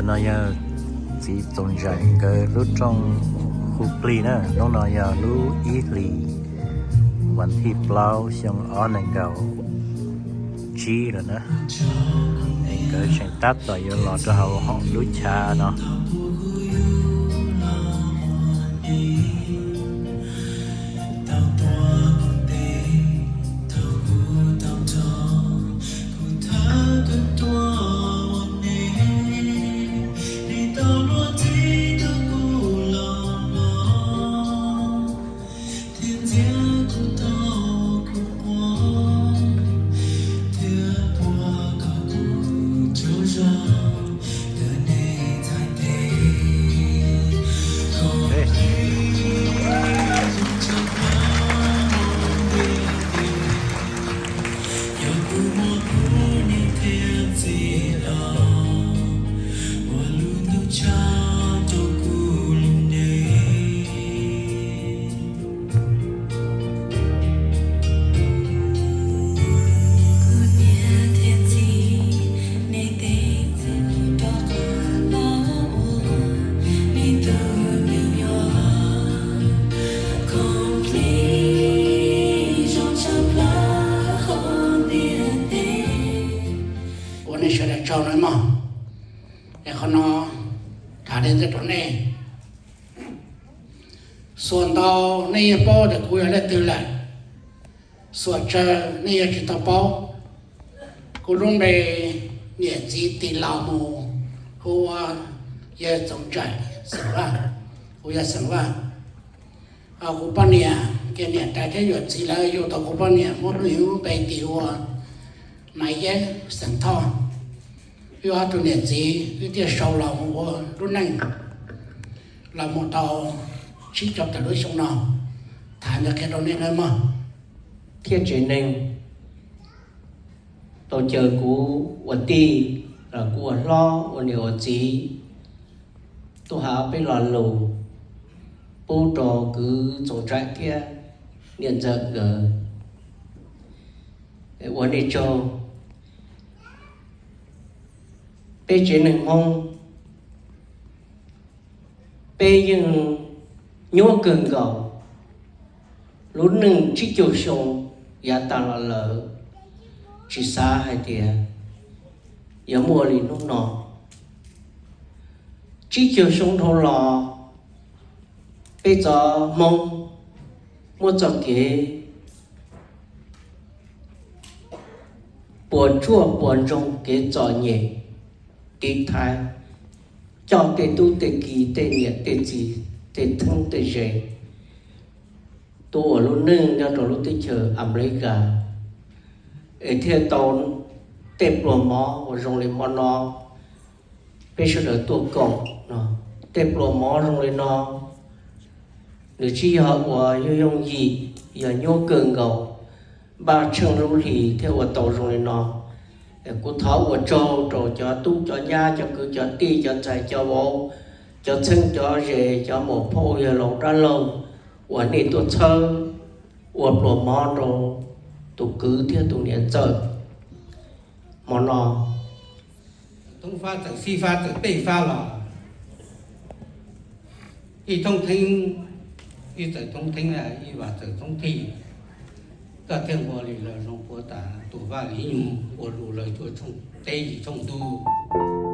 No yog txiv Txoov Ntsaim nkawd lub rooj hu plig na. Hnub no yog lub ib hlis vas thib plaub xyoo ob nees nkaum tsib lawm na. Nkawd tseem tab tom yuav los rau hauv lub chav no. Ua nej sawv daws tsaug nawb mog. Es qhov no tham li ntawd rau nej. Xuas ntau nej yeej paub tias kuv yog leej twg lawm. Xuas tsawg nej yeej tsis tau paub. Kuv lub npe niam txiv tis laus mus hu ua Yawg Txoov Ntsaim xeem Vaj, kuv yog xeem Vaj. Kuv poj niam, ces niam tais thiab yawm txiv lawv yug tau kuv poj niam muab nws lub npe tis ua Maiv Yeeb xeem Thoj. Wb ob tug niam txiv wb thiaj sau los mus ua lub neej los mus tau tsib caug tawm lub xyoo no. Tham ntawd qhia rau nej nawb mog. Thiab tsev neeg tau caw kuv ua tij, los kuv ua hlob, ua niam ua txiv, tuaj hais peb lo lus pub rau kwv Txoov Ntsaim thiab niam ntxawm nkawd. Ua nej tsaug. Peb tsev neeg Hmoob, peb yeej nyuaj kawg nkaus. Lub neej tsib caug xyoo yav tas los lawm, tsis xav hais tias yuav muaj li hnub no. Tsib caug xyoo dhau los, peb txov Hmoob muab txoj kev puas tsuaj puas ntsoog, kev txom nyem tiv thaiv, coj tej tub tej ki, tej niam tej txiv, tej theeb tej ze tuaj ua lub neej nyob rau lub teb chaws Amelikas, es thiaj tau tej pluas mov uas zoo li hmo no peb sawv daws tuaj koom no. Tej pluas mov zoo li no, nws tsis yog ua yooj yooj yim, yog nyuaj kawg nkaus, npaj tsheej lub hlis thiaj ua tau zoo li no. Kuv thov ua tsaug rau cov tub cov nyab, cov kwv cov tij, cov ntxhais cov vauv, cov txheeb cov ze, cov muam phauj yawg laus dab laug uas nej tuaj txhawb ua pluas mov rau tus kwv thiab tus niam ntxawm hmo no. Thoob fab txawm xib fab txawm tej fab los, ib thoob theeb, ib txawm thoob theeb, ib vas txawm thoob thij, koj thiaj ua li lawv zoo puav tas tuam vaj li nyuag ua lus lawv tuaj teb yim tshooj ntuj.